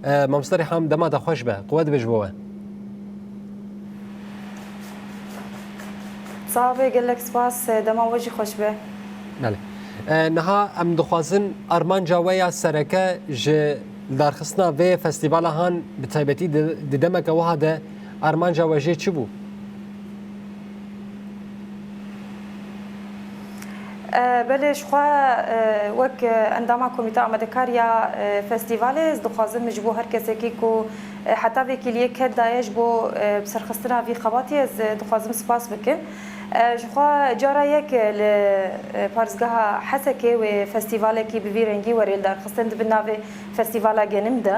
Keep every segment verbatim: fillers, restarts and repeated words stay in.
E, Mamoste Rîhan, dema te xweş be. Quwet be ji bo we. Sax be, gelek spas. Dema we jî xweş be. Belê. E, niha em dixwazin armanca we ya sereke ji lidarxistina vê festîvala han bi taybetî di, di demeke wiha de armanca we jê çi bû? E, belê, ji xwe, e, wek, e, endama Komîta Amadekar ya, e, Festîvalê, ez dixwazim ji bo her kesekî ku, e, heta vê kêliyê ked daye ji bo, e, bi serxistina vî xebatî, ez, e, dixwazim spas bikim. E, ji xwe cara yek, e, li, e, parêzgeha Hesekê wê festîvalekî bi vî rengî were lidarxistin di bin navê Festîvala Genim de.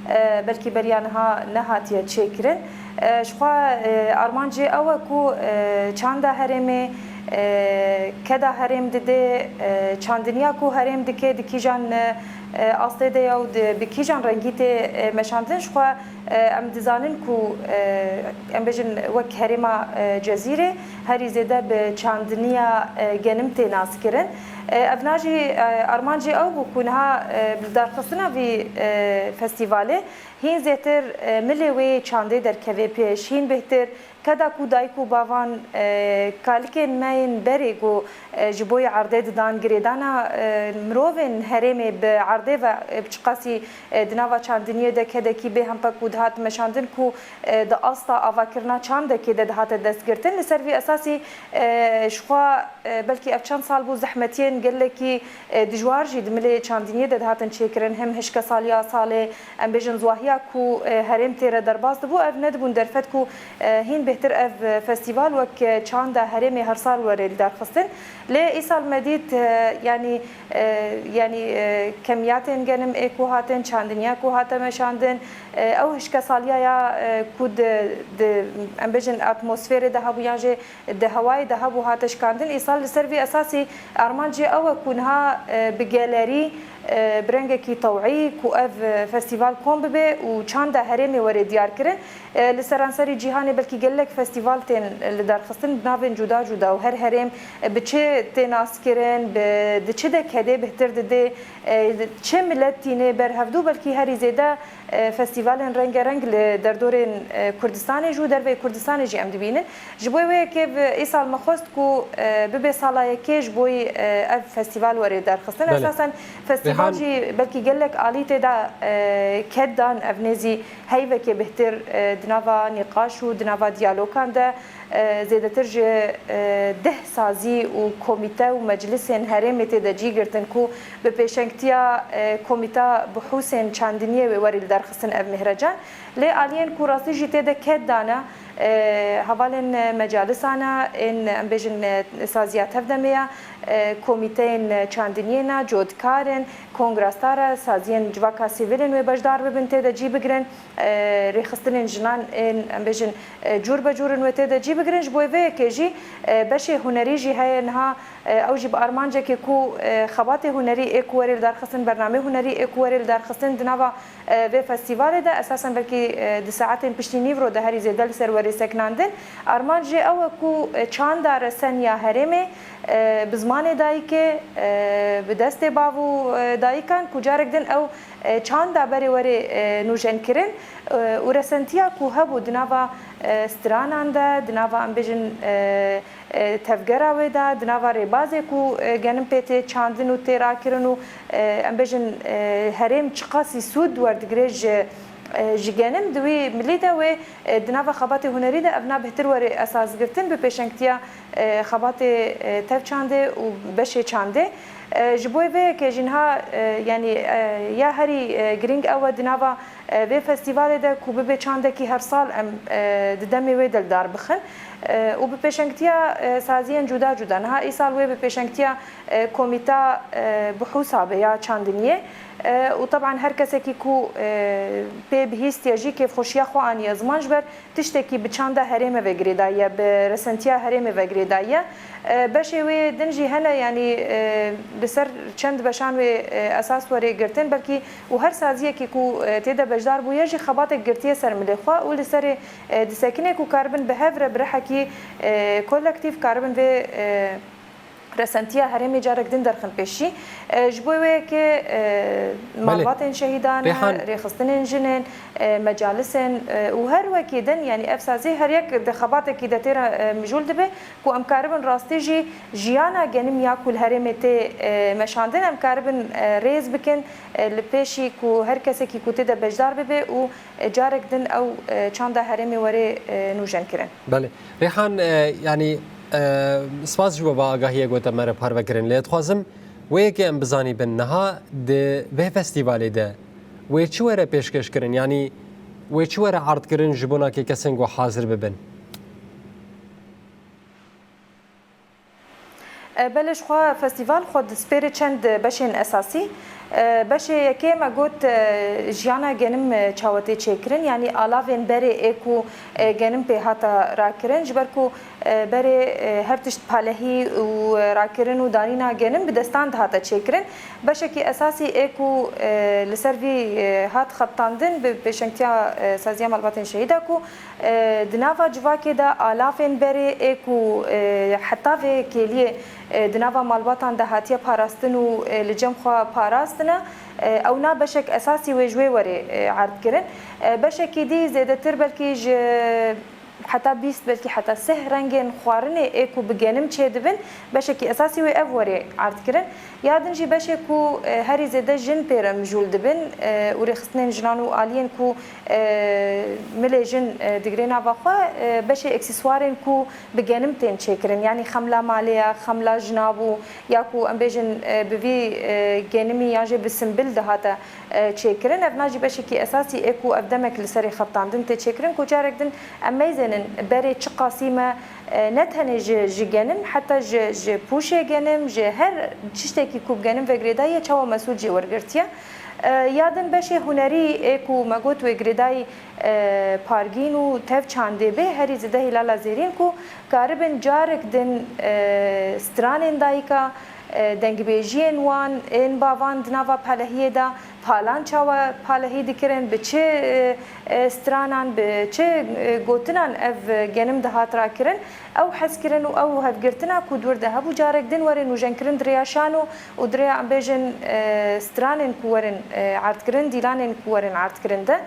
E, belkî beriya niha nehatiye çêkirin. E, ji xwe, e, armancê ew e ku, e, çanda herêmê, e, keda herêm dide, e, çandiniya ku herêm dike, di kîjan, e, e, astê de ye û di, bi kîjan rengî tê, e, meşandin. Ji xwe, e, em dizanin ku, e, em bêjin wek herêma, e, Cezîrê herî zêde bi çandiniya, e, genim tê naskirin. E, ev na jî, e, armancê ew bû ku niha, e, bi lidarxistina vî, e, festîvalê hîn zêtir, e, milê wê çandê derkeve pêş, hîn bêhtir keda ku dayik û bavan, e, kalikên me yên berê ku, e, ji bo yê erdê didan girêdana, e, mirovên herêmê bi erdê ve, e, bi çiqasî, e, di nava çandiniyê de kedekî bê hempe ku dihat meşandin ku, e, di asta avakirina çandekê de dihate destgirtin. Li ser vî esasî, e, ji xwe, e, belkî ev çend sal bû zehmetiyên gelekî, e, dijwar jî di milê çandiniyê de dihatin çêkirin. Him hişkesaliya salê, em bêjin ziwahiya ku, e, herêm tê re derbas dibû, ev nedibûn derfet ku, e, hîn bêhtir ev, e, festîval wek, e, çanda herêmê her sal were lidarxistin. Lê îsal me dît, e, yanî, e, yanî, e, kemiyatên genim ê ku hatin, çandiniya ku hate meşandin, e, ew hişkesaliya ya, e, ku di, di, em bêjin atmosferê de hebû yan jî di hewayê de hebû hate şikandin. Îsal li ser vî esasî armancê ew e ku niha, e, bi gelerî, e, bi rengekî tewî ku ev, e, festîval kom bibe û çanda herêmê were diyarkirin. E, li seranserî cîhanê belkî gelek festîval tên lidarxistin bi navên cuda cuda û her herêm, e, bi çi tê naskirin, bi, di çi de kedê bihtir didê, e, çi milet tînê ber hevdû, belkî herî zêde, e, festîvalên rengereng li derdorên, e, Kurdistanê jî û derveyî Kurdistanê jî em dibînin. Ji bo wê yekê bi, îsal me xwest ku, e, bibe sala yekê ji bo, e, ev festîval were derxistin. Belê. Esasen festîval Rêhan jî belkî gelek alî tê de, e, ked dan, ev nêzî heyvekê bihtir, e, di nava nîqaş û di nava diyalogan de, e, zêdetir ji, e, deh sazî û komîte û meclisên herêmê tê de cî girtin ku bi pêşengtiya, e, Komîta Buhûsên Çandiniyê wê werî lidarxistin ev mihrecan. Lê aliyên ku rastî jî tê de ked dane, e, hevalên, e, mecalisan e, ên, em bêjin, e, saziya tevdemê ye, e, komîteyên, e, çandiniyê ne, codkar in, kongrastar e, saziyên civaka sivîl in wê beşdar bibin tê de cî bigirin, e, rêxistinên jinan ên, em bêjin, e, cûr be cûr in wê tê de cî bigirin. Ji bo vê yekê jî, e, beşê hunerî jî heye niha, e, ew jî bi armancekê ku, e, xebatê hunerî ê ku werê lidarxistin, bernamê hunerî ê ku werê lidarxistin di nava, e, vê festîvalê de esasen belkî, e, di saetên piştî nîvro de herî zêde li ser werê sekinandin. Armanc jê ew e ku, e, çanda reseniya herêmê, e, bi zimanê dayikê, e, bi destê bav û, e, dayikan ku carek din ew, e, çanda berê werê, e, nûjenkirin, e, û resentiya ku hebû di nava, e, stranan de, di nava, em bêjin, e, e, tevgera wê de, di nava rêbazê ku, e, genim pê tê çandin û tê rakirin û, e, em bêjin, e, herêm çiqasî sûd werdigire ji, e, ji genim di wî milî de wê, e, di nava xebatê hunerî de ev na bêhtir were esasgirtin bi pêşengtiya, e, xebatê, e, tev çandê û beşê çandê. E, ji bo vê yekê jî niha, e, yanî, e, ya herî, e, girîng ew e di nava, e, vê festîvalê de ku bibe çandekî her sal em, e, di demê wê de li dar bixin, e, û bi pêşengtiya, e, saziyên cuda cuda. Niha îsal wê bi pêşengtiya, e, Komîta, e, Buhûsa be ya çandiniyê. E, û teban her kesekî ku, e, pê bihîstiye jî kêfxweşiya xwe aniye ziman, ji ber tiştekî bi çanda herêmê ve girêdayî ye, bi resentiya herêmê ve girêdayî ye. E, beşê wê din jî hene, yanî, e, li ser çend beşan wê, e, esas were girtin, belkî û her saziyekî ku, e, tê de beşdar bûye jî xebatek girtiye ser milê xwe û li serê, e, disekine ku karibin bi hev re bi rihekî, e, kolektîf karibin vê, e, resentiya herêmê carek din derxin pêşî. E, ji bo wê yekê, e, malbatên şehîdan, rêxistinên jinên, e, mecalisên, e, û her wekî din, yanî ev sazî her yek di xebatekî de tê re, e, mijûl dibe ku em karibin rastî jî jiyana genim ya ku li herêmê tê, e, meşandin, em karibin, e, rêz bikin, e, li pêşî ku her kesekî ku tê de beşdar bibe û, e, carek din ew, e, çanda herêmê were, e, nûjenkirin. Belê. Rêhan, e, yanî, e, spas ji we ba agahiyê ku te me re parve kirin. Lê dixwazim wê yekê em bizanîbin, niha di vê festîvalê de wê çi were pêşkêş kirin? Yanî wê çi were erd kirin ji bona kê kesên ku hazir bibin? E, belê, ji xwe festîval xwe dispêre çend beşên esasî. E, beşê yekê me got, e, jiyana genim, e, çawa tê çêkirin, yanî alavên berê ê ku, e, genim pê hata rakirin, ji ber ku, e, berê, e, her tişt palehî û rakirin û danîna genim bi destan dihate çêkirin. Beşekî esasî ê ku, e, li ser vî, e, hat xebitandin bi pêşengtiya, e, Saziya Malbatên Şehîda ku, e, di nava civakê de alafên berê ê ku, e, heta vê kêliyê, e, di nava malbatan de hatiye parastin û, e, li cem xwe parastine, e, ew na beşek esasî wê ji wê were, e, erd kirin. E, beşekî dî zêdetir belkî ji heta bîst, belkî heta sih rengên xwarinê ê ku bi genim çêdibin, beşekî esasî wê ev were erd kirin. Ya din jî beşê ku, e, herî zêde jin pê re mijûl dibin, e, û rêxistinên jinan û aliyên ku, e, milê jin, e, digirê nava xwe, e, beşê eksîswarên ku bi genim tên çêkirin, yanî xemla malê ya, xemla jinabû ya ku em bêjin, e, bi vî, e, genimî yan jî bi simbil dihate, e, çêkirin. Ev na jî beşekî esasî ê ku ev demek li serê xebitandin tê çêkirin ku carek din em meyzênin berê çiqasî me, e, ne tenê ji, ji genim, heta ji, ji pûşê genim, ji her tiştekî ku bi genim ve girêdayî ye, çawa me sûd jê wergirtiye. E, ya din beşê hunerî ê ku me got wê girêdayî, e, pargîn û tev çandê bê, herî zêde hîlala zêrîn ku karibin carek din, e, stranên dayika, e, dengbêjiyên wan, ên bavan di nava palehiyê de, palan çawa palehî dikirin, bi çi, e, e, stranan, bi çi, e, gotinan ev genim dihat rakirin, ew hezkirin û ew hevgirtina ku dûr de hebû carek din were nûjenkirin di rêya şan û, û di rêya em bêjin, e, stranên ku werin, e, erdkirin, dîlanên ku werin erdkirin de.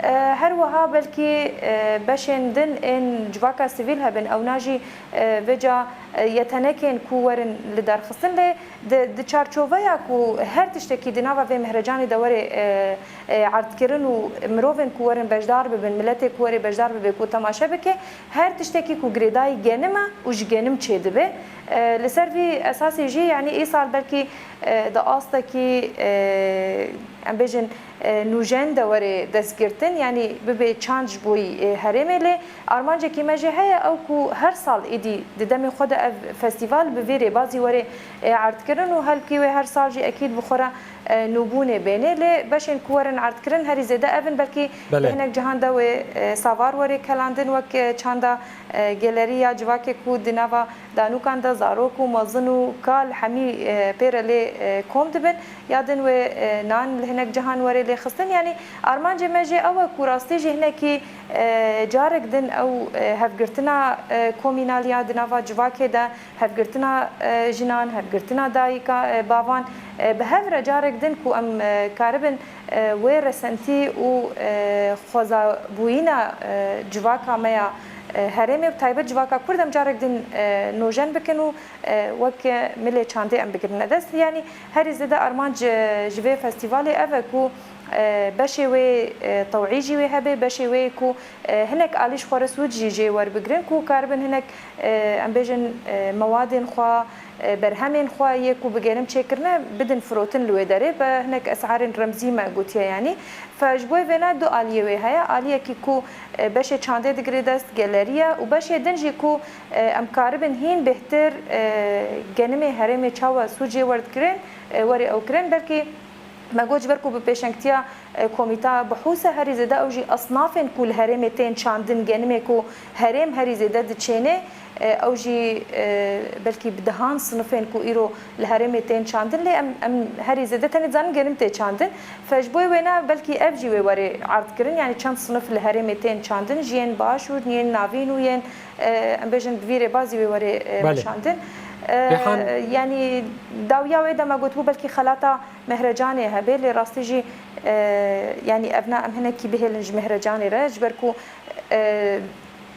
E, her wiha belkî, e, beşên din ên civaka sivîl hebin, ew na jî, e, vêca, e, yetenekên ku werin li dar xistin lê Di, di çarçoveya ku her tiştekî di nava vê mehrecanê de were, e, e, erdkirin û mirovên ku werin beşdar bibin, miletê ku were beşdar bibe, ku temaşe bike, her tiştekî ku girêdayî genim e û ji genim çêdibe. E, li ser vî esasê jî, yanî îsal belkî, e, di astekî, e, em bêjin, e, nûjen de were destgirtin, yanî bibe çand ji bo, e, herêmê, lê armancekî me jî heye, ew ku her sal êdî di demê xwe de ev festîval bi vê rêbazî were, e, erdkirin û helkî wê her sal jî ekîd bi xwe re, e, nûbûnê bênê, lê beşên ku werin erdkirin herî zêde ev in, belkî Belê. Di hinek cihan de wê, e, savar were kelandin wek, e, çanda, e, geleriya civakê ku di nava danûkan de zarok û mezin û kal hemî, e, pê re lê, e, kom dibin. Ya din wê, e, nan li hinek cihan were lê xistin. Yanî armancê me jê ew e ku rastî jî hinekî, e, carek din ew, e, hevgirtina, e, komînal ya di nava civakê de, hevgirtina, e, jinan, hevgirtina dayika, e, bavan, e, bi hev re carek din ku em, e, karibin, e, wê resentî û, e, xwezabûyîna, e, civaka me ya, e, herêmê, bi taybet civaka Kurd em carek din, e, nûjen bikin û, e, wek milê çandê em bigirine dest. Yanî herî zêde armanc, e, ji vê festîvalê ev e ku, e, beşê wê, e, tewî jî wê hebe, beşê wê ku, e, hinek alî ji xwe re sûd jî jê werbigrin ku karibin hinek, e, em bêjin, e, mewadên xwe, e, berhemên xwe yê ku bi genim çêkirine bidin firotin li wê derê. Bi hinek esarên remzî me gotiye yanî. Fe ji bo vêna du aliyê wê heye. Aliyekî ku, e, beşê çandê digire dest, geleriye û beşê din jî ku, e, em karibin hîn bêhtir, e, genimê herêmê çawa sûcê werdikirin, e, werê ew kirin. Belkî me got ji ber ku bi pêşengtiya, e, komîta bihûs e, herî zêde ew jî esnafên ku li herêmê tên çandin, genimê ku herêm herî zêde diçêne, e, ew jî, e, belkî bi dehan sinifên ku îro li herêmê tên çandin, lê em, em herî zêde tenê dizanin genim tê çandin. Fe ji bo wêna belkî ev jî wê were erdkirin, yanî çend sinif li herêmê tên çandin, ji yên baş û yên navîn û yên, e, em bêjin bi vî rêbazî wê were, e, Belê. Meşandin. Rêhan. Yanî dawiya wê de me gotibû belkî xelata Mehrecanê hebe, lê rastî jî e, yanî evna em hinekî bihêlin ji Mehrecanê re, ji ber ku e,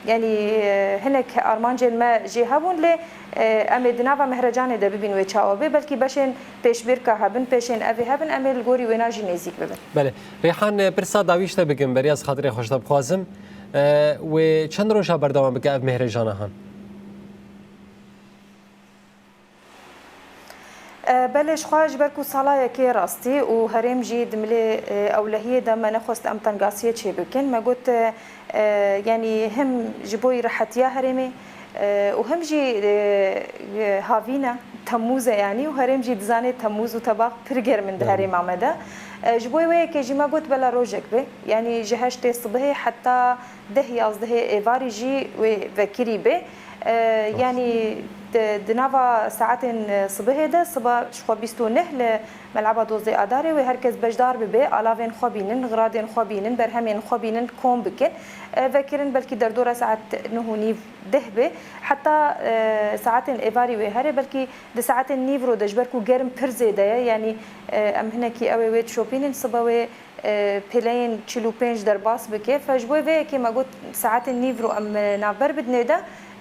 yanî e, hinek armancên me jê hebûn, lê e, em ê di nava Mehrecanê de bibîn wê çawa bê, belkî beşên pêşbirka hebin, pêşên evê hebin, em ê li gorî wêna jî nêzîk bibin. Belê. Rêhan, e, pirsa dawî ji te bikim, beriya ez xatirê xwe ji te bixwazim. E, wê çend roja berdewam bike ev Mehrêjana han? E, belê, ji xwe ji ber ku sala yekê rastî û herêm jî di milê e, ewlehiyê de me nexwest em tengasiyê çê bikin. Me got, e, e, yanî him ji bo rehetiya herêmê e, û him jî e, e, havîna Temmûz e yanî û herêm jî dizanê Temmûz û tebax pir germ in di herêma me de. E, ji bo wê yekê jî me got bela rojek be. Yanî ji heştê sibihê heta deh yazdehê êvarî jî wê vekirî be. E, yanî di, di nava saetên e, sibihê de, siba ji xwe bîst û neh li Meleba Dozdeh Adarê wê her kes beşdar bibe, alavên xwe bînin, xiradên xwe bînin, berhemên xwe bînin, kom bikin. E, vekirin belkî derdora saet neh û nîv, deh be. Heta e, saetên êvarî wê here, belkî di saetên nîvro de, ji ber ku germ pir zêde ye, yanî e, em hinekî ew ê wê dişopînin, siba wê e, pêleyên çil û pênc derbas bike. Fe ji bo vê yekê me got saetên nîvro em e, navber bidinê de,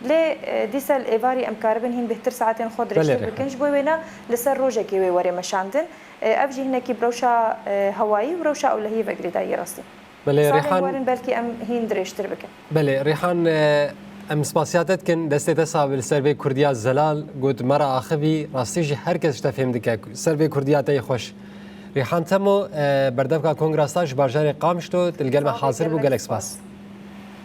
lê e, dîsa li êvarî em karibin hîn bêhtir saetên xwe dirêjtir Belê, bikin. Rêhan. Ji bo wêna li ser rojekê wê were meşandin. E, ev jî hinekî bi rewşa e, hewayî û rewşa ewlehiyê ve girêdayî rastî. Belê, Salên Rêhan. werin belkî em hîn dirêjtir bikin. Belê, Rêhan, e, em spasiya te dikin, destê te sax be li ser vê kurdiya zelal, got me re axivî, rastî jî her kes ji te fêm dike, ser vê kurdiya te yê xweş. Rêhan Temo, e, berdevka Kongra Star ji bajarê Qamişlo, tu li gel me Sağ ol, hazir bû, gelek gelek spas. spas.